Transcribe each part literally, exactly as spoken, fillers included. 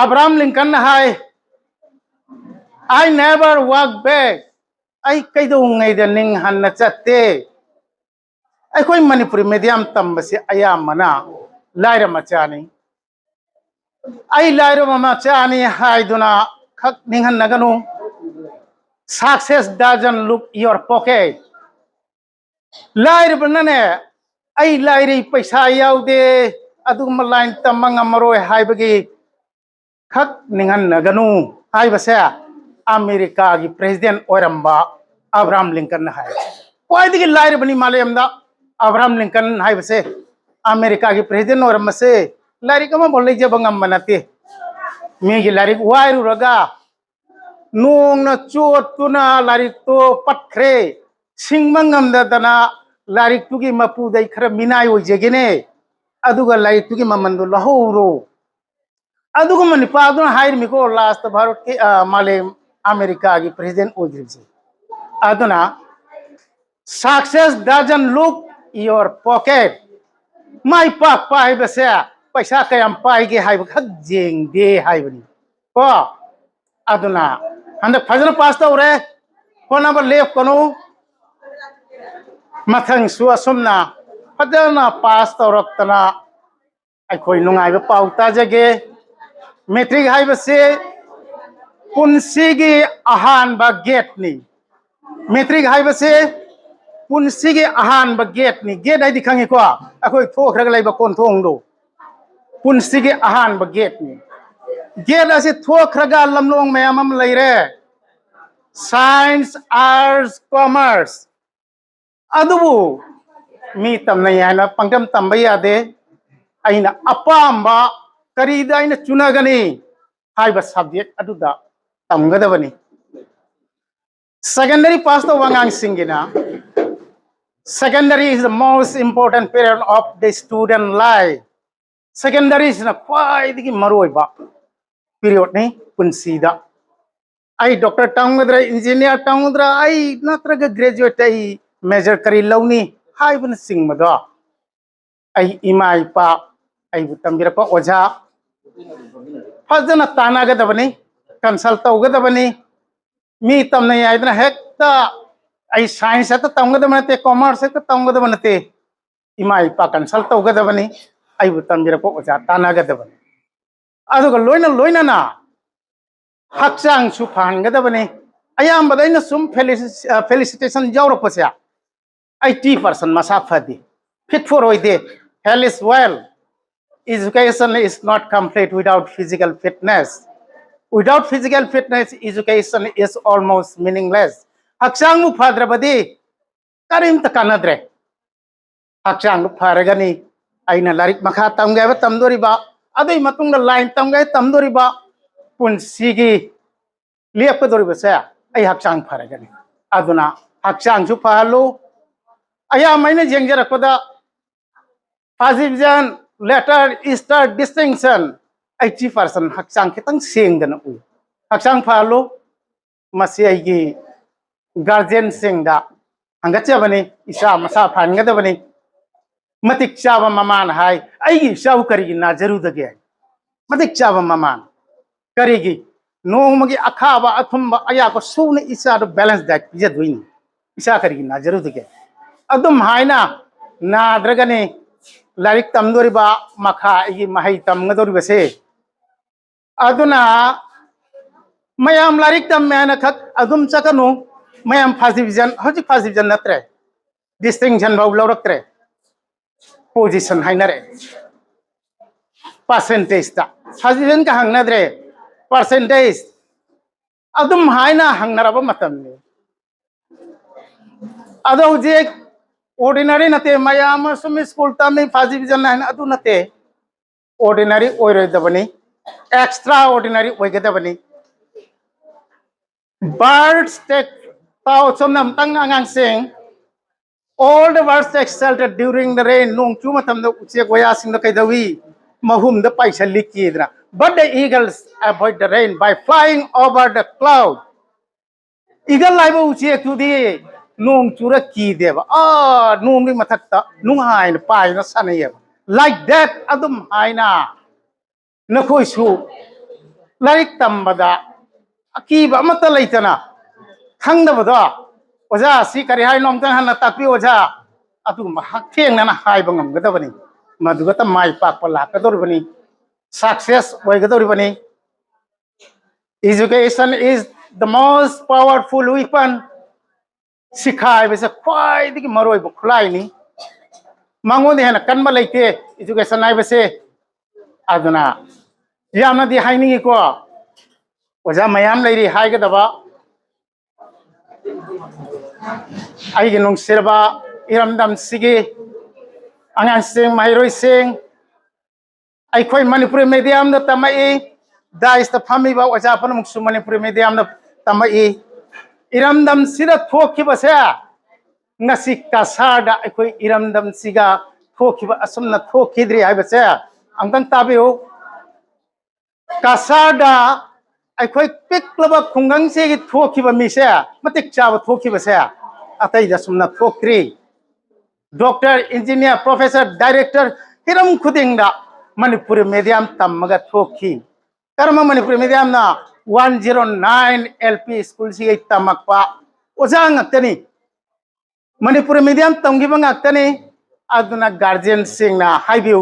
Abraham ꯂꯤꯡꯀꯟꯅ high, "I never walk back." ꯑꯩ ꯀꯩꯗꯧꯉꯩꯗ ꯅꯤꯡꯍꯟꯅ ꯆꯠꯇꯦ꯫ ꯑꯩꯈꯣꯏ ꯃꯅꯤꯄꯨꯔꯤ ꯃꯤꯗꯤꯌꯝ ꯇꯝꯕꯁꯤ ꯑꯌꯥꯝꯕꯅ ꯂꯥꯏꯔ ꯃꯆꯥꯅꯤ꯫ ꯑꯩ ꯂꯥꯏꯔꯕ ꯃꯆꯥꯅꯤ ꯍꯥꯏꯗꯨꯅ ꯈꯛ ꯅꯤꯡꯍꯟꯅꯒꯅꯨ꯫ Success doesn't look your pocket. ꯂꯥꯏꯔꯕꯅꯅꯦ, "ꯑꯩ ꯂꯥꯏꯔꯤ, ꯄꯩꯁꯥ ꯌꯥꯎꯗꯦ, ꯑꯗꯨꯒꯨꯝꯕ ꯂꯥꯏꯟ ꯇꯝꯕ ꯉꯝꯃꯔꯣꯏ" ꯍꯥꯏꯕꯒꯤ ꯈꯛ ꯅꯤꯡꯍꯟꯅꯒꯅꯨ ꯍꯥꯏꯕꯁꯦ ꯑꯃꯦꯔꯤꯀꯥꯒꯤ ꯄ꯭ꯔꯦꯁꯤꯗꯦꯟ ꯑꯣꯏꯔꯝꯕ ꯑꯕ꯭ꯔꯥꯍꯝ ꯂꯤꯡꯀꯟꯅ ꯍꯥꯏ꯫ ꯈ꯭ꯋꯥꯏꯗꯒꯤ ꯂꯥꯏꯔꯕꯅꯤ ꯃꯥꯂꯦꯝꯗ ꯑꯕ꯭ꯔꯥꯍꯝ ꯂꯤꯡꯀꯟ ꯍꯥꯏꯕꯁꯦ꯫ ꯑꯃꯦꯔꯤꯀꯥꯒꯤ ꯄ꯭ꯔꯦꯁꯤꯗꯦꯟ ꯑꯣꯏꯔꯝꯕꯁꯦ ꯂꯥꯏꯔꯤꯛ ꯑꯃꯐꯥꯎ ꯂꯩꯖꯕ ꯉꯝꯕ ꯅꯠꯇꯦ꯫ ꯃꯤꯒꯤ ꯂꯥꯏꯔꯤꯛ ꯋꯥꯏꯔꯨꯔꯒ ꯅꯣꯡꯅ ꯆꯣꯠꯇꯨꯅ ꯂꯥꯏꯔꯤꯛꯇꯣ ꯄꯠꯈ꯭ꯔꯦ꯫ ꯁꯤꯡꯕ ꯉꯝꯗꯗꯅ ꯂꯥꯏꯔꯤꯛꯇꯨꯒꯤ ꯃꯄꯨꯗ ꯑꯩ ꯈꯔ ꯃꯤꯅꯥꯏ ꯑꯣꯏꯖꯒꯦꯅꯦ, ꯑꯗꯨꯒ ꯂꯥꯏꯔꯤꯛꯇꯨꯒꯤ ꯃꯃꯟꯗꯣ ꯂꯧꯍꯧꯔꯣ꯫ ꯑꯗꯨꯒꯨꯝꯕ ꯅꯨꯄꯥꯗꯨꯅ ꯍꯥꯏꯔꯤꯃꯤꯀꯣ, ꯂꯥꯁꯇ ꯚꯥꯔꯠꯀꯤ, ꯑ, ꯃꯥꯂꯦꯝ ꯑꯃꯦꯔꯤꯀꯥꯒꯤ ꯄ꯭ꯔꯦꯁꯤꯗꯦꯟ ꯑꯣꯏꯈ꯭ꯔꯤꯕꯁꯦ꯫ ꯑꯗꯨꯅ success doesn't look your pocket. ꯃꯥꯏ ꯄꯥꯛꯄ ꯍꯥꯏꯕꯁꯦ ꯄꯩꯁꯥ ꯀꯌꯥꯝ ꯄꯥꯏꯒꯦ ꯍꯥꯏꯕ ꯈꯛ ꯌꯦꯡꯗꯦ ꯍꯥꯏꯕꯅꯤ ꯀꯣ꯫ ꯑꯗꯨꯅ ꯍꯟꯗꯛ ꯐꯖꯅ ꯄꯥꯁ ꯇꯧꯔꯦ, ꯍꯣꯠꯅꯕ ꯂꯦꯞꯀꯅꯨ꯫ ꯃꯊꯪꯁꯨ ꯑꯁꯨꯝꯅ ꯐꯖꯅ ꯄꯥꯁ ꯇꯧꯔꯛꯇꯅ ꯑꯩꯈꯣꯏ ꯅꯨꯡꯉꯥꯏꯕ ꯄꯥꯎ ꯇꯥꯖꯒꯦ꯫ ꯃꯦꯇ꯭ꯔꯤꯛ ꯍꯥꯏꯕꯁꯤ ꯄꯨꯟꯁꯤꯒꯤ ꯑꯍꯥꯟꯕ ꯒꯦꯠꯅꯤ꯫ ꯃꯦꯇ꯭ꯔꯤꯛ ꯍꯥꯏꯕꯁꯤ ꯄꯨꯟꯁꯤꯒꯤ ꯑꯍꯥꯟꯕ ꯒꯦꯠꯅꯤ꯫ ꯒꯦꯠ ꯍꯥꯏꯗꯤ ꯈꯪꯉꯤꯀꯣ, ꯑꯩꯈꯣꯏ ꯊꯣꯛꯈ꯭ꯔꯒ ꯂꯩꯕ ꯀꯣꯟꯊꯣꯡꯗꯣ꯫ ꯄꯨꯟꯁꯤꯒꯤ ꯑꯍꯥꯟꯕ ꯒꯦꯠꯅꯤ꯫ ꯒꯦꯠ ꯑꯁꯤ ꯊꯣꯛꯈ꯭ꯔꯒ ꯂꯝꯂꯣꯡ ꯃꯌꯥꯝ ꯑꯃ ꯂꯩꯔꯦ, ꯁꯥꯏꯟꯁ, ꯑꯥꯔꯠꯁ, ꯀꯣꯃꯔꯁ꯫ ꯑꯗꯨꯕꯨ ꯃꯤ ꯇꯝꯅꯩ ꯍꯥꯏꯅ ꯄꯪꯇꯝ ꯇꯝꯕ ꯌꯥꯗꯦ꯫ ꯑꯩꯅ ꯑꯄꯥꯝꯕ ꯀꯔꯤꯗ ꯑꯩꯅ ꯆꯨꯅꯒꯅꯤ ꯍꯥꯏꯕ ꯁꯕꯖꯦꯛ ꯑꯗꯨꯗ ꯇꯝꯒꯗꯕꯅꯤ꯫ ꯁꯦꯀꯦꯟꯗꯔꯤ ꯄꯥꯁ ꯇꯧꯕ ꯑꯉꯥꯡꯁꯤꯡꯒꯤꯅ, secondary is the most important period of the student life. ꯁꯦꯀꯦꯟꯗꯔꯤꯁꯤꯅ ꯈ꯭ꯋꯥꯏꯗꯒꯤ ꯃꯔꯨꯑꯣꯏꯕ ꯄꯤꯔꯤꯌꯣꯗꯅꯤ ꯄꯨꯟꯁꯤꯗ꯫ ꯑꯩ ꯗꯣꯛꯇꯔ ꯇꯝꯒꯗ꯭ꯔꯥ, ꯏꯟꯖꯤꯅꯤꯌꯥꯔ ꯇꯝꯒꯗ꯭ꯔꯥ, ꯑꯩ ꯅꯠꯇ꯭ꯔꯒ ꯒ꯭ꯔꯦꯖꯨꯋꯦꯠꯇ ꯑꯩ ꯃꯦꯖꯔ ꯀꯔꯤ ꯂꯧꯅꯤ ꯍꯥꯏꯕꯅꯆꯤꯡꯕꯗꯣ ꯑꯩ ꯏꯃꯥ ꯏꯄꯥ, ꯑꯩꯕꯨ ꯇꯝꯕꯤꯔꯛꯄ ꯑꯣꯖꯥ, ꯐꯖꯅ ꯇꯥꯟꯅꯒꯗꯕꯅꯤ, ꯀꯟꯁꯜ ꯇꯧꯒꯗꯕꯅꯤ꯫ ꯃꯤ ꯇꯝꯅꯩ ꯍꯥꯏꯗꯅ ꯍꯦꯛꯇ ꯑꯩ ꯁꯥꯏꯟꯁ ꯍꯦꯛꯇ ꯇꯝꯒꯗꯕ ꯅꯠꯇꯦ, ꯀꯣꯃꯔꯁ ꯍꯦꯛꯇ ꯇꯝꯒꯗꯕ ꯅꯠꯇꯦ꯫ ꯏꯃꯥ ꯏꯄꯥ ꯀꯟꯁꯜ ꯇꯧꯒꯗꯕꯅꯤ, ꯑꯩꯕꯨ ꯇꯝꯕꯤꯔꯛꯄ ꯑꯣꯖꯥ ꯇꯥꯟꯅꯒꯗꯕꯅꯤ꯫ ꯑꯗꯨꯒ ꯂꯣꯏꯅ ꯂꯣꯏꯅꯅ ꯍꯛꯆꯥꯡꯁꯨ ꯐꯍꯟꯒꯗꯕꯅꯤ꯫ ꯑꯌꯥꯝꯕꯗ ꯑꯩꯅ ꯁꯨꯝ ꯐꯦꯂꯤꯁꯤꯇꯦꯁꯟ ꯌꯥꯎꯔꯛꯄꯁꯦ, ꯑꯩꯠꯇꯤ ꯄꯥꯔꯁꯦꯟ ꯃꯁꯥ ꯐꯗꯦ, ꯐꯤꯠ ꯐꯣꯔ ꯑꯣꯏꯗꯦ꯫ Health is wealth. Education is not complete without physical fitness. Without physical fitness, education is almost meaningless. ꯍꯛꯆꯥꯡꯕꯨ ꯐꯗ꯭ꯔꯕꯗꯤ ꯀꯔꯤꯝꯇ ꯀꯥꯟꯅꯗ꯭ꯔꯦ꯫ ꯍꯛꯆꯥꯡꯗꯨ ꯐꯔꯒꯅꯤ ꯑꯩꯅ ꯂꯥꯏꯔꯤꯛ ꯃꯈꯥ ꯇꯝꯒꯦ ꯍꯥꯏꯕ ꯇꯝꯗꯣꯔꯤꯕ, ꯑꯗꯨꯒꯤ ꯃꯇꯨꯡꯗ ꯂꯥꯏꯟ ꯇꯝꯒꯦ ꯍꯥꯏꯕ ꯇꯝꯗꯣꯔꯤꯕ, ꯄꯨꯟꯁꯤꯒꯤ ꯂꯦꯞꯀꯗꯧꯔꯤꯕꯁꯦ ꯑꯩ ꯍꯛꯆꯥꯡ ꯐꯔꯒꯅꯤ꯫ ꯑꯗꯨꯅ ꯍꯛꯆꯥꯡꯁꯨ ꯐꯍꯜꯂꯨ꯫ ꯑꯌꯥꯝꯕ ꯑꯩꯅ ꯌꯦꯡꯖꯔꯛꯄꯗ first division, letter, star, distinction, eighty percent ꯍꯛꯆꯥꯡ ꯈꯤꯇꯪ ꯁꯦꯡꯗꯅ ꯎꯏ꯫ ꯍꯛꯆꯥꯡ ꯐꯍꯜꯂꯨ꯫ ꯃꯁꯤ ꯑꯩꯒꯤ ꯒꯥꯔꯖꯤꯌꯟꯁꯤꯡꯗ ꯍꯪꯒꯠꯆꯕꯅꯤ꯫ ꯏꯆꯥ ꯃꯁꯥ ꯐꯍꯟꯒꯗꯕꯅꯤ꯫ ꯃꯇꯤꯛ ꯆꯥꯕ ꯃꯃꯥꯅ ꯍꯥꯏ, "ꯑꯩꯒꯤ ꯏꯆꯥꯕꯨ ꯀꯔꯤꯒꯤ ꯅꯥꯖꯔꯨꯗꯒꯦ?" ꯃꯇꯤꯛ ꯆꯥꯕ ꯃꯃꯥꯅ ꯀꯔꯤꯒꯤ ꯅꯣꯡꯃꯒꯤ ꯑꯈꯥꯕ ꯑꯊꯨꯝꯕ ꯑꯌꯥꯛꯄ ꯁꯨꯅ ꯏꯆꯥꯗꯨ balance diet ꯄꯤꯖꯗꯣꯏꯅꯤ? ꯏꯆꯥ ꯀꯔꯤꯒꯤ ꯅꯥꯖꯔꯨꯗꯒꯦ? ꯑꯗꯨꯝ ꯍꯥꯏꯅ ꯅꯥꯗ꯭ꯔꯒꯅꯤ ꯂꯥꯏꯔꯤꯛ ꯇꯝꯗꯣꯔꯤꯕ, ꯃꯈꯥ ꯑꯩꯒꯤ ꯃꯍꯩ ꯇꯝꯒꯗꯧꯔꯤꯕꯁꯦ꯫ ꯑꯗꯨꯅ ꯃꯌꯥꯝ ꯂꯥꯏꯔꯤꯛ ꯇꯝꯃꯦ ꯍꯥꯏꯅ ꯈꯛ ꯑꯗꯨꯝ ꯆꯠꯀꯅꯨ꯫ ꯃꯌꯥꯝ first division, ꯍꯧꯖꯤꯛ first division ꯅꯠꯇ꯭ꯔꯦ, distinction ꯐꯥꯎ ꯂꯧꯔꯛꯇ꯭ꯔꯦ꯫ Position ꯍꯥꯏꯅꯔꯦ꯫ Percentage ꯇ first division ꯀ ꯍꯪꯅꯗ꯭ꯔꯦ, percentage ꯑꯗꯨꯝ ꯍꯥꯏꯅ ꯍꯪꯅꯔꯕ ꯃꯇꯝꯅꯤ꯫ ꯑꯗꯣ ꯍꯧꯖꯤꯛ ordinary ꯅꯠꯇꯦ, ꯃꯌꯥꯝ ꯑꯃ ꯁꯨꯝ school ꯇꯝꯃꯤ first division ꯍꯥꯏꯅ, ꯑꯗꯨ ꯅꯠꯇꯦ꯫ Ordinary ꯑꯣꯏꯔꯣꯏꯗꯕꯅꯤ, extraordinary ꯑꯣꯏꯒꯗꯕꯅꯤ꯫ Birds take, ꯇꯥꯎ ꯁꯣꯝꯅ ꯑꯝꯇꯪ ꯑꯉꯥꯡꯁꯤꯡ, all the birds take shelter during the rain. ꯅꯣꯡ ꯆꯨꯕ ꯃꯇꯝꯗ ꯎꯆꯦꯛ ꯋꯥꯌꯥꯁꯤꯡꯗ ꯀꯩꯗꯧꯏ? ꯃꯍꯨꯝꯗ ꯄꯥꯏꯁꯜꯂꯤ ꯀꯤꯗꯅ꯫ But the eagles avoid the rain by flying over the cloud. Eagle ꯍꯥꯏꯕ ꯎꯆꯦꯛꯇꯨꯗꯤ ꯅꯣꯡ ꯆꯨꯔ ꯀꯤꯗꯦꯕ, ꯑꯥ ꯅꯣꯡꯒꯤ ꯃꯊꯛꯇ ꯅꯨꯡꯉꯥꯏꯅ ꯄꯥꯏꯅ ꯁꯥꯟꯅꯩꯌꯦꯕ꯫ Like that, ꯑꯗꯨꯝ ꯍꯥꯏꯅ ꯅꯈꯣꯏꯁꯨ ꯂꯥꯏꯔꯤꯛ ꯇꯝꯕꯗ ꯑꯀꯤꯕ ꯑꯃꯠꯇ ꯂꯩꯇꯅ, ꯈꯪꯗꯕꯗꯣ, "ꯑꯣꯖꯥ, ꯁꯤ ꯀꯔꯤ ꯍꯥꯏꯅꯣ? ꯑꯝꯇꯪ ꯍꯟꯅ ꯇꯥꯛꯄꯤꯌꯨ, ꯑꯣꯖꯥ", ꯑꯗꯨꯒꯨꯝꯕ ꯍꯛꯊꯦꯡꯅꯅ ꯍꯥꯏꯕ ꯉꯝꯒꯗꯕꯅꯤ꯫ ꯃꯗꯨꯒꯇ ꯃꯥꯏ ꯄꯥꯛꯄ ꯂꯥꯛꯀꯗꯧꯔꯤꯕꯅꯤ, success ꯑꯣꯏꯒꯗꯧꯔꯤꯕꯅꯤ꯫ Education is the most powerful weapon. ꯁꯤꯈꯥ ꯍꯥꯏꯕꯁꯦ ꯈ꯭ꯋꯥꯏꯗꯒꯤ ꯃꯔꯨꯑꯣꯏꯕ ꯈꯨꯠꯂꯥꯏꯅꯤ꯫ ꯃꯉꯣꯟꯗ ꯍꯦꯟꯅ ꯀꯟꯕ ꯂꯩꯇꯦ education ꯍꯥꯏꯕꯁꯦ꯫ ꯑꯗꯨꯅ ꯌꯥꯝꯅꯗꯤ ꯍꯥꯏꯅꯤꯡꯉꯤꯀꯣ, ꯑꯣꯖꯥ ꯃꯌꯥꯝ ꯂꯩꯔꯤ ꯍꯥꯏꯒꯗꯕ꯫ ꯑꯩꯒꯤ ꯅꯨꯡꯁꯤꯔꯕ ꯏꯔꯝꯗꯝꯁꯤꯒꯤ ꯑꯉꯥꯡꯁꯤꯡ, ꯃꯍꯩꯔꯣꯏꯁꯤꯡ, ꯑꯩꯈꯣꯏ ꯃꯅꯤꯄꯨꯔꯤ mediumꯗ ꯇꯝꯃꯛꯏ꯫ Dais ꯇ ꯐꯝꯃꯤꯕ ꯑꯣꯖꯥ ꯄꯨꯝꯅꯃꯛꯁꯨ ꯃꯅꯤꯄꯨꯔꯤ mediumꯗ ꯇꯝꯃꯛꯏ꯫ ꯏꯔꯝꯗꯝꯁꯤꯗ ꯊꯣꯛꯈꯤꯕꯁꯦ ꯉꯁꯤ ꯀꯁꯥꯔꯗ ꯑꯩꯈꯣꯏ ꯏꯔꯝꯗꯝꯁꯤꯒ ꯊꯣꯛꯈꯤꯕ ꯑꯁꯨꯝꯅ ꯊꯣꯛꯈꯤꯗ꯭ꯔꯤ ꯍꯥꯏꯕꯁꯦ ꯑꯝꯇꯪ ꯇꯥꯕꯤꯌꯨ꯫ ꯀꯁꯥꯔꯗ ꯑꯩꯈꯣꯏ ꯄꯤꯛꯂꯕ ꯈꯨꯡꯒꯪꯁꯤꯒꯤ ꯊꯣꯛꯈꯤꯕ ꯃꯤꯁꯦ, ꯃꯇꯤꯛ ꯆꯥꯕ ꯊꯣꯛꯈꯤꯕꯁꯦ ꯑꯇꯩꯗ ꯑꯁꯨꯝꯅ ꯊꯣꯛꯇ꯭ꯔꯤ꯫ Doctor, engineer, professor, director, ꯍꯤꯔꯝ ꯈꯨꯗꯤꯡꯗ ꯃꯅꯤꯄꯨꯔꯤ medium ꯇꯝꯃꯒ ꯊꯣꯛꯈꯤ꯫ ꯀꯔꯝꯕ Manipuri mediumꯅ? One zero nine L P schoolꯁꯤꯒꯤ ꯇꯝꯃꯛꯄ ꯑꯣꯖꯥ ꯉꯥꯛꯇꯅꯤ꯫ ꯃꯅꯤꯄꯨꯔꯤ medium ꯇꯝꯈꯤꯕ ꯉꯥꯛꯇꯅꯤ꯫ ꯑꯗꯨꯅ guardianꯁꯤꯡꯅ ꯍꯥꯏꯕꯤꯌꯨ,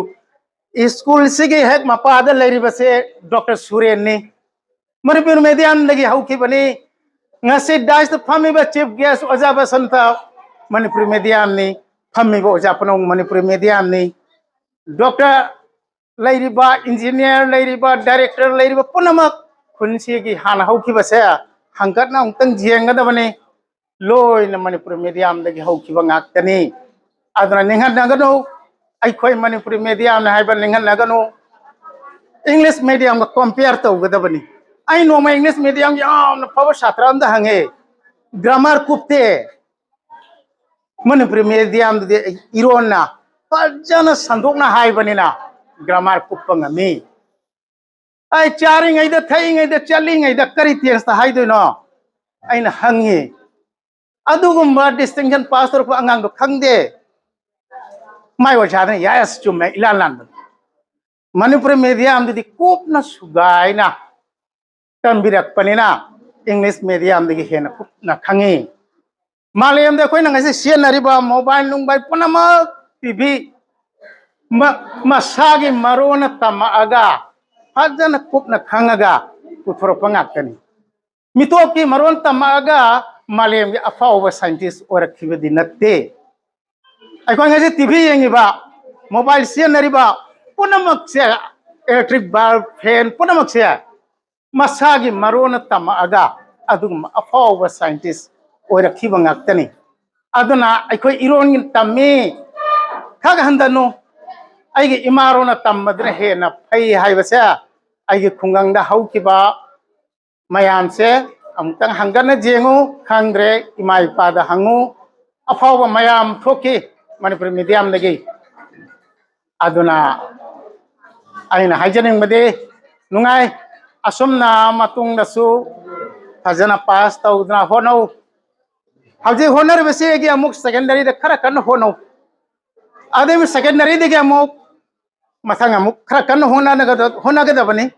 schoolꯁꯤꯒꯤ ꯍꯦꯛ ꯃꯄꯥꯗ ꯂꯩꯔꯤꯕꯁꯦ Doctor ꯁꯨꯔꯦꯟꯅꯤ꯫ ꯃꯅꯤꯄꯨꯔꯤ mediumꯗꯒꯤ ꯍꯧꯈꯤꯕꯅꯤ꯫ ꯉꯁꯤ dais ꯇ ꯐꯝꯃꯤꯕ chief guest ꯑꯣꯖꯥ ꯕꯁꯟꯇ ꯃꯅꯤꯄꯨꯔꯤ mediumꯅꯤ꯫ ꯐꯝꯃꯤꯕ ꯑꯣꯖꯥ ꯄꯨꯝꯅꯃꯛ ꯃꯅꯤꯄꯨꯔꯤ mediumꯅꯤ꯫ Doctor ꯂꯩꯔꯤꯕ, engineer ꯂꯩꯔꯤꯕ, director ꯂꯩꯔꯤꯕ ꯄꯨꯝꯅꯃꯛ ꯈꯨꯟꯁꯤꯒꯤ ꯍꯥꯟꯅ ꯍꯧꯈꯤꯕꯁꯦ ꯍꯪꯒꯠꯅ ꯑꯃꯨꯛꯇꯪ ꯌꯦꯡꯒꯗꯕꯅꯤ꯫ ꯂꯣꯏꯅ ꯃꯅꯤꯄꯨꯔꯤ mediumꯗꯒꯤ ꯍꯧꯈꯤꯕ ꯉꯥꯛꯇꯅꯤ꯫ ꯑꯗꯨꯅ ꯅꯤꯡꯍꯟꯅꯒꯅꯨ, ꯑꯩꯈꯣꯏ ꯃꯅꯤꯄꯨꯔꯤ mediumꯅ ꯍꯥꯏꯕ ꯅꯤꯡꯍꯟꯅꯒꯅꯨ꯫ English mediumꯒ compare ꯇꯧꯒꯗꯕꯅꯤ꯫ ꯑꯩ ꯅꯣꯡꯃ English mediumꯒꯤ ꯌꯥꯝꯅ ꯐꯕ ꯁꯥꯇ꯭ꯔ ꯑꯃꯗ ꯍꯪꯉꯦ, "Grammar ꯀꯨꯞꯇꯦ, ꯃꯅꯤꯄꯨꯔꯤ mediumꯗꯨꯗꯤ ꯏꯔꯣꯟꯅ ꯐꯖꯅ ꯁꯟꯗꯣꯛꯅ ꯍꯥꯏꯕꯅꯤꯅ grammar ꯀꯨꯞꯄ ꯉꯝꯃꯤ꯫ ꯑꯩ ꯆꯥꯔꯤꯉꯩꯗ, ꯊꯛꯏꯉꯩꯗ, ꯆꯠꯂꯤꯉꯩꯗ ꯀꯔꯤ tenseꯇ ꯍꯥꯏꯗꯣꯏꯅꯣ?" ꯑꯩꯅ ꯍꯪꯉꯤ꯫ ꯑꯗꯨꯒꯨꯝꯕ distinction pass ꯇꯧꯔꯛꯄ ꯑꯉꯥꯡꯗꯣ ꯈꯪꯗꯦ꯫ ꯃꯥꯏ ꯑꯣꯖꯥꯗꯨꯅ, "Yes, ꯆꯨꯝꯃꯦ, ꯏꯂꯥꯟ ꯂꯥꯟꯕꯅꯤ꯫ ꯃꯅꯤꯄꯨꯔꯤ mediumꯗꯨꯗꯤ ꯀꯨꯞꯅ ꯁꯨꯒꯥꯏꯅ ꯇꯝꯕꯤꯔꯛꯄꯅꯤꯅ English mediumꯗꯒꯤ ꯍꯦꯟꯅ ꯀꯨꯞꯅ ꯈꯪꯉꯤ꯫ ꯃꯥꯂꯦꯝꯗ ꯑꯩꯈꯣꯏꯅ ꯉꯁꯤ ꯁꯤꯖꯤꯟꯅꯔꯤꯕ mobile ꯅꯨꯡꯕꯥꯏꯜ ꯄꯨꯝꯅꯃꯛ, ꯇꯤ ꯚꯤ, ꯃ-, ꯃꯁꯥꯒꯤ ꯃꯔꯣꯟꯅ ꯇꯝꯃꯛꯑꯒ ꯐꯖꯅ ꯀꯨꯞꯅ ꯈꯪꯉꯒ ꯄꯨꯊꯣꯔꯛꯄ ꯉꯥꯛꯇꯅꯤ꯫ ꯃꯤꯇꯣꯞꯀꯤ ꯃꯔꯣꯟ ꯇꯝꯃꯛꯑꯒ ꯃꯥꯂꯦꯝꯒꯤ ꯑꯐꯥꯎꯕ scientist ꯑꯣꯏꯔꯛꯈꯤꯕꯗꯤ ꯅꯠꯇꯦ꯫ ꯑꯩꯈꯣꯏ ꯉꯁꯤ ꯇꯤ ꯚꯤ ꯌꯦꯡꯉꯤꯕ, mobile ꯁꯤꯖꯤꯟꯅꯔꯤꯕ ꯄꯨꯝꯅꯃꯛꯁꯦ, electric bulb, fan ꯄꯨꯝꯅꯃꯛꯁꯦ ꯃꯁꯥꯒꯤ ꯃꯔꯣꯟꯅ ꯇꯝꯃꯛꯑꯒ ꯑꯗꯨꯒꯨꯝꯕ ꯑꯐꯥꯎꯕ scientist ꯑꯣꯏꯔꯛꯈꯤꯕ ꯉꯥꯛꯇꯅꯤ꯫ ꯑꯗꯨꯅ ꯑꯩꯈꯣꯏ ꯏꯔꯣꯟ ꯇꯝꯃꯤ, ꯈꯔ ꯍꯟꯊꯅꯨ, ꯑꯩꯒꯤ ꯏꯃꯥꯔꯣꯟꯅ ꯇꯝꯕꯗꯨꯅ ꯍꯦꯟꯅ ꯐꯩ ꯍꯥꯏꯕꯁꯦ ꯑꯩꯒꯤ ꯈꯨꯡꯒꯪꯗ ꯍꯧꯈꯤꯕ ꯃꯌꯥꯝꯁꯦ ꯑꯃꯨꯛꯇꯪ ꯍꯪꯒꯠꯅ ꯌꯦꯡꯉꯨ, ꯈꯪꯗ꯭ꯔꯦ ꯏꯃꯥ ꯏꯄꯥꯗ ꯍꯪꯉꯨ, ꯑꯐꯥꯎꯕ ꯃꯌꯥꯝ ꯊꯣꯛꯈꯤ ꯃꯅꯤꯄꯨꯔꯤ mediumꯗꯒꯤ꯫ ꯑꯗꯨꯅ ꯑꯩꯅ ꯍꯥꯏꯖꯅꯤꯡꯕꯗꯤ, ꯅꯨꯡꯉꯥꯏ, ꯑꯁꯨꯝꯅ ꯃꯇꯨꯡꯗꯁꯨ ꯐꯖꯅ pass ꯇꯧꯗꯨꯅ ꯍꯣꯠꯅꯧ꯫ ꯍꯧꯖꯤꯛ ꯍꯣꯠꯅꯔꯤꯕꯁꯤꯒꯤ ꯑꯃꯨꯛ secondaryꯗ ꯈꯔ ꯀꯟꯅ ꯍꯣꯠꯅꯧ, ꯑꯗꯩ secondaryꯗꯒꯤ ꯑꯃꯨꯛ ꯃꯊꯪ ꯑꯃꯨꯛ ꯈꯔ ꯀꯟꯅ ꯍꯣꯠꯅꯒꯗ-, ꯍꯣꯠꯅꯒꯗꯕꯅꯤ꯫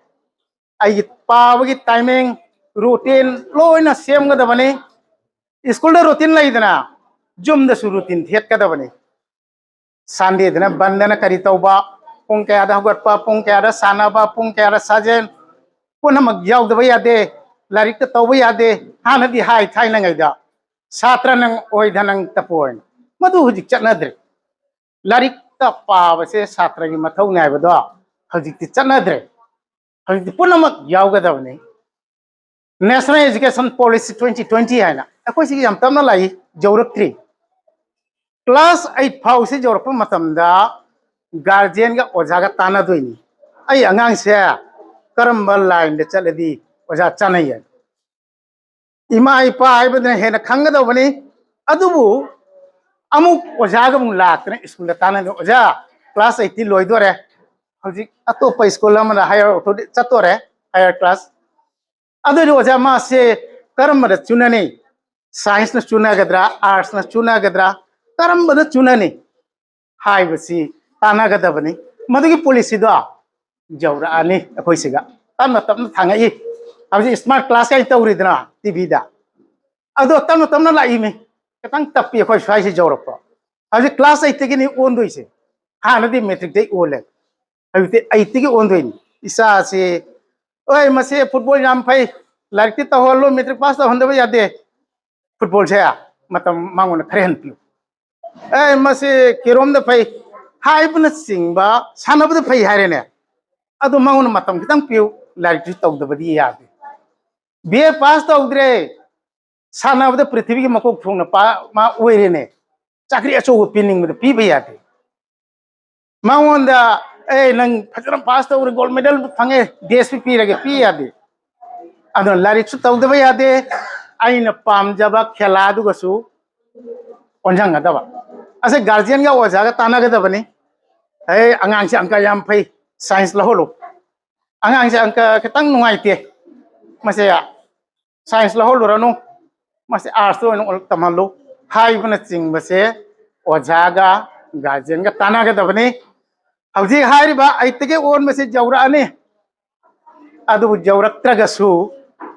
ꯑꯩꯒꯤ ꯄꯥꯕꯒꯤ timing, routine ꯂꯣꯏꯅ ꯁꯦꯝꯒꯗꯕꯅꯤ꯫ ꯁ꯭ꯀꯨꯜꯗ routine ꯂꯩꯗꯅ, ꯌꯨꯝꯗꯁꯨ routine ꯊꯦꯠꯀꯗꯕꯅꯤ꯫ Sundayꯗꯅ ꯕꯟꯗꯅ ꯀꯔꯤ ꯇꯧꯕ, ꯄꯨꯡ ꯀꯌꯥꯗ ꯍꯧꯒꯠꯄ, ꯄꯨꯡ ꯀꯌꯥꯗ ꯁꯥꯟꯅꯕ, ꯄꯨꯡ ꯀꯌꯥꯗ ꯁꯥꯖꯦꯜ, ꯄꯨꯝꯅꯃꯛ ꯌꯥꯎꯗꯕ ꯌꯥꯗꯦ꯫ ꯂꯥꯏꯔꯤꯛꯇ ꯇꯧꯕ ꯌꯥꯗꯦ꯫ ꯍꯥꯟꯅꯗꯤ ꯍꯥꯏ, ꯊꯥꯏꯅꯉꯩꯗ, "ꯁꯥꯇ꯭ꯔ ꯅꯪ ꯑꯣꯏ ꯅꯪ ꯇꯄꯣꯏ"꯫ ꯃꯗꯨ ꯍꯧꯖꯤꯛ ꯆꯠꯅꯗ꯭ꯔꯦ꯫ ꯂꯥꯏꯔꯤꯛꯇ ꯄꯥꯕꯁꯦ ꯁꯥꯇ꯭ꯔꯒꯤ ꯃꯊꯧꯅꯦ ꯍꯥꯏꯕꯗꯣ ꯍꯧꯖꯤꯛꯇꯤ ꯆꯠꯅꯗ꯭ꯔꯦ꯫ ꯍꯧꯖꯤꯛꯇꯤ ꯄꯨꯝꯅꯃꯛ ꯌꯥꯎꯒꯗꯕꯅꯤ꯫ National Education Policy twenty twenty ꯍꯥꯏꯅ ꯑꯩꯈꯣꯏ ꯁꯤꯒꯤ ꯌꯥꯝ ꯇꯞꯅ ꯂꯥꯛꯏ, ꯌꯧꯔꯛꯇ꯭ꯔꯤ꯫ Class eight ꯐꯥꯎꯁꯤ ꯌꯧꯔꯛꯄ ꯃꯇꯝꯗ guardianꯒ ꯑꯣꯖꯥꯒ ꯇꯥꯟꯅꯗꯣꯏꯅꯤ꯫ ꯑꯩ ꯑꯉꯥꯡꯁꯦ ꯀꯔꯝꯕ lineꯗ ꯆꯠꯂꯗꯤ ꯑꯣꯖꯥ ꯆꯥꯅꯩ ꯍꯥꯏ꯫ ꯏꯃꯥ ꯏꯄꯥ ꯍꯥꯏꯕꯗꯨꯅ ꯍꯦꯟꯅ ꯈꯪꯒꯗꯧꯕꯅꯤ꯫ ꯑꯗꯨꯕꯨ ꯑꯃꯨꯛ ꯑꯣꯖꯥꯒ ꯑꯃꯨꯛ ꯂꯥꯛꯇꯅ ꯁ꯭ꯀꯨꯜꯗ ꯇꯥꯟꯅꯗꯅ, "ꯑꯣꯖꯥ, class eightꯇꯤ ꯂꯣꯏꯗꯣꯔꯦ, ꯍꯧꯖꯤꯛ ꯑꯇꯣꯞꯄ ꯁ꯭ꯀꯨꯜ ꯑꯃꯗ higher authority ꯆꯠꯇꯣꯔꯦ, higher class꯫ ꯑꯗꯨꯗꯤ ꯑꯣꯖꯥ, ꯃꯥꯁꯦ ꯀꯔꯝꯕꯗ ꯆꯨꯅꯅꯤ? Scienceꯅ ꯆꯨꯅꯒꯗ꯭ꯔꯥ, artsꯅ ꯆꯨꯅꯒꯗ꯭ꯔꯥ, ꯀꯔꯝꯕꯗ ꯆꯨꯅꯅꯤ?" ꯍꯥꯏꯕꯁꯤ ꯇꯥꯟꯅꯒꯗꯕꯅꯤ꯫ ꯃꯗꯨꯒꯤ policyꯗꯣ ꯌꯧꯔꯛꯑꯅꯤ ꯑꯩꯈꯣꯏ ꯁꯤꯒ꯫ ꯇꯞꯅ ꯇꯞꯅ ꯊꯥꯡꯉꯛꯏ꯫ ꯍꯧꯖꯤꯛ ꯁ꯭ꯃꯥꯔꯠ ꯀ꯭ꯂꯥꯁ ꯀꯥꯏꯅ ꯇꯧꯔꯤꯗꯅ ꯇꯤꯚꯤꯗ꯫ ꯑꯗꯣ ꯇꯞꯅ ꯇꯞꯅ ꯂꯥꯛꯏꯃꯤ꯫ ꯈꯤꯇꯪ ꯇꯞꯄꯤ ꯑꯩꯈꯣꯏ ꯁ꯭ꯋꯥꯏꯁꯤ ꯌꯧꯔꯛꯄ꯫ ꯍꯧꯖꯤꯛ ꯀ꯭ꯂꯥꯁ ꯑꯩꯠꯇꯒꯤꯅꯤ ꯑꯣꯟꯗꯣꯏꯁꯦ꯫ ꯍꯥꯟꯅꯗꯤ ꯃꯦꯇ꯭ꯔꯤꯛꯇꯩ ꯑꯣꯜꯂꯦ꯫ ꯍꯧꯖꯤꯛꯇꯤ ꯑꯩꯠꯇꯒꯤ ꯑꯣꯟꯗꯣꯏꯅꯤ꯫ ꯏꯆꯥꯁꯤ, "ꯍꯣꯏ, ꯃꯁꯤ ꯐꯨꯠꯕꯣꯜ ꯌꯥꯝ ꯐꯩ, ꯂꯥꯏꯔꯤꯛꯇꯤ ꯇꯧꯍꯜꯂꯨ, ꯃꯦꯇ꯭ꯔꯤꯛ ꯄꯥꯁ ꯇꯧꯍꯟꯗꯕ ꯌꯥꯗꯦ꯫ ꯐꯨꯠꯕꯣꯜꯁꯦ ꯃꯇꯝ ꯃꯉꯣꯟꯗ ꯈꯔ ꯍꯦꯟꯅ ꯄꯤꯌꯨ꯫ ꯑꯦ, ꯃꯁꯤ ꯀꯦꯔꯣꯝꯗ ꯐꯩ" ꯍꯥꯏꯕꯅꯆꯤꯡꯕ, ꯁꯥꯟꯅꯕꯗ ꯐꯩ ꯍꯥꯏꯔꯦꯅꯦ꯫ ꯑꯗꯨ ꯃꯉꯣꯟꯗ ꯃꯇꯝ ꯈꯤꯇꯪ ꯄꯤꯌꯨ, ꯂꯥꯏꯔꯤꯛꯁꯨ ꯇꯧꯗꯕꯗꯤ ꯌꯥꯗꯦ꯫ ꯕꯤ ꯑꯦ ꯄꯥꯁ ꯇꯧꯗ꯭ꯔꯦ, ꯁꯥꯟꯅꯕꯗ ꯄ꯭ꯔꯤꯊꯤꯕꯤꯒꯤ ꯃꯀꯣꯛ ꯊꯣꯡꯅ ꯄꯥ-, ꯃꯥ ꯑꯣꯏꯔꯦꯅꯦ꯫ ꯆꯥꯀ꯭ꯔꯤ ꯑꯆꯧꯕ ꯄꯤꯅꯤꯡꯕꯗ ꯄꯤꯕ ꯌꯥꯗꯦ꯫ ꯃꯉꯣꯟꯗ, "ꯑꯦ, ꯅꯪ ꯐꯖꯅ ꯄꯥꯁ ꯇꯧꯔꯦ, ꯒꯣꯜ ꯃꯦꯗꯜ ꯐꯪꯉꯦ, ꯗꯤ ꯑꯦꯁ ꯄꯤ ꯄꯤꯔꯒꯦ", ꯄꯤ ꯌꯥꯗꯦ꯫ ꯑꯗꯨꯅ ꯂꯥꯏꯔꯤꯛꯁꯨ ꯇꯧꯗꯕ ꯌꯥꯗꯦ, ꯑꯩꯅ ꯄꯥꯝꯖꯕ ꯈꯦꯂꯥꯗꯨꯒꯁꯨ ꯑꯣꯟꯁꯤꯟꯒꯗꯕ꯫ ꯑꯁꯤ ꯒꯥꯔꯖꯤꯌꯟꯒ ꯑꯣꯖꯥꯒ ꯇꯥꯟꯅꯒꯗꯕꯅꯤ꯫ "ꯑꯦ, ꯑꯉꯥꯡꯁꯦ ꯑꯪꯀ ꯌꯥꯝ ꯐꯩ, ꯁꯥꯏꯟꯁ ꯂꯧꯍꯜꯂꯨ꯫ ꯑꯉꯥꯡꯁꯦ ꯑꯪꯀ ꯈꯤꯇꯪ ꯅꯨꯡꯉꯥꯏꯇꯦ, ꯃꯁꯦ ꯁꯥꯏꯟꯁ ꯂꯧꯍꯜꯂꯨꯔꯅꯨ, ꯃꯁꯤ ꯑꯥꯔꯠꯁꯇ ꯑꯣꯏꯅ ꯇꯝꯍꯜꯂꯨ" ꯍꯥꯏꯕꯅꯆꯤꯡꯕꯁꯦ ꯑꯣꯖꯥꯒ ꯒꯥꯔꯖꯤꯌꯟꯒ ꯇꯥꯟꯅꯒꯗꯕꯅꯤ꯫ ꯍꯧꯖꯤꯛ ꯍꯥꯏꯔꯤꯕ ꯑꯩꯠꯇꯒꯤ ꯑꯣꯟꯕꯁꯤ ꯌꯧꯔꯛꯑꯅꯤ, ꯑꯗꯨꯕꯨ ꯌꯧꯔꯛꯇ꯭ꯔꯒꯁꯨ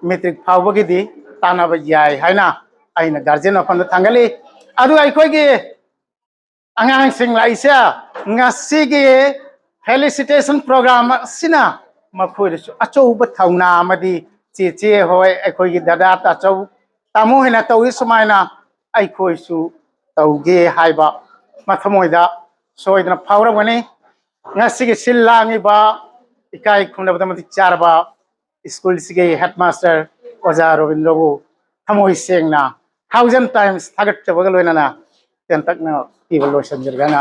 ꯃꯦꯇ꯭ꯔꯤꯛ ꯐꯥꯎꯕꯒꯤꯗꯤ ꯇꯥꯟꯅꯕ ꯌꯥꯏ ꯍꯥꯏꯅ ꯑꯩꯅ ꯒꯥꯔꯖꯤꯌꯟ ꯃꯐꯝꯗ ꯊꯥꯡꯒꯠꯂꯤ꯫ ꯑꯗꯨꯒ ꯑꯩꯈꯣꯏꯒꯤ ꯑꯉꯥꯡꯁꯤꯡ ꯂꯥꯛꯏꯁꯦ, ꯉꯁꯤꯒꯤ ꯐꯦꯂꯤꯁꯤꯇꯦꯁꯟ ꯄ꯭ꯔꯣꯒ꯭ꯔꯥꯝ ꯑꯁꯤꯅ ꯃꯈꯣꯏꯗꯁꯨ ꯑꯆꯧꯕ ꯊꯧꯅꯥ ꯑꯃꯗꯤ ꯆꯦꯆꯦ ꯍꯣꯏ, ꯑꯩꯈꯣꯏꯒꯤ ꯗꯗꯥ ꯇꯥꯆꯧ, ꯇꯥꯃꯣ ꯍꯣꯏꯅ ꯇꯧꯔꯤ ꯁꯨꯃꯥꯏꯅ ꯑꯩꯈꯣꯏꯁꯨ ꯇꯧꯒꯦ ꯍꯥꯏꯕ ꯃꯊꯃꯣꯏꯗ ꯁꯣꯏꯗꯅ ꯐꯥꯎꯔꯝꯒꯅꯤ꯫ ꯉꯁꯤꯒꯤ ꯁꯤꯜ ꯂꯥꯡꯉꯤꯕ ꯏꯀꯥꯏ ꯈꯨꯝꯅꯕꯗ ꯃꯇꯤꯛ ꯆꯥꯔꯕ ꯁ꯭ꯀꯨꯜꯁꯤꯒꯤ ꯍꯦꯗꯃꯥꯁꯇꯔ ꯑꯣꯖꯥ ꯔꯣꯕꯤꯟꯗ꯭ꯔꯕꯨ ꯊꯃꯣꯏ ꯁꯦꯡꯅ ꯊꯥꯎꯖꯟ ꯇꯥꯏꯝꯁ ꯊꯥꯒꯠꯆꯕꯒ ꯂꯣꯏꯅꯅ ꯇꯦꯟꯇꯛꯅ ꯄꯤꯕ ꯂꯣꯏꯁꯤꯟꯖꯔꯒꯅ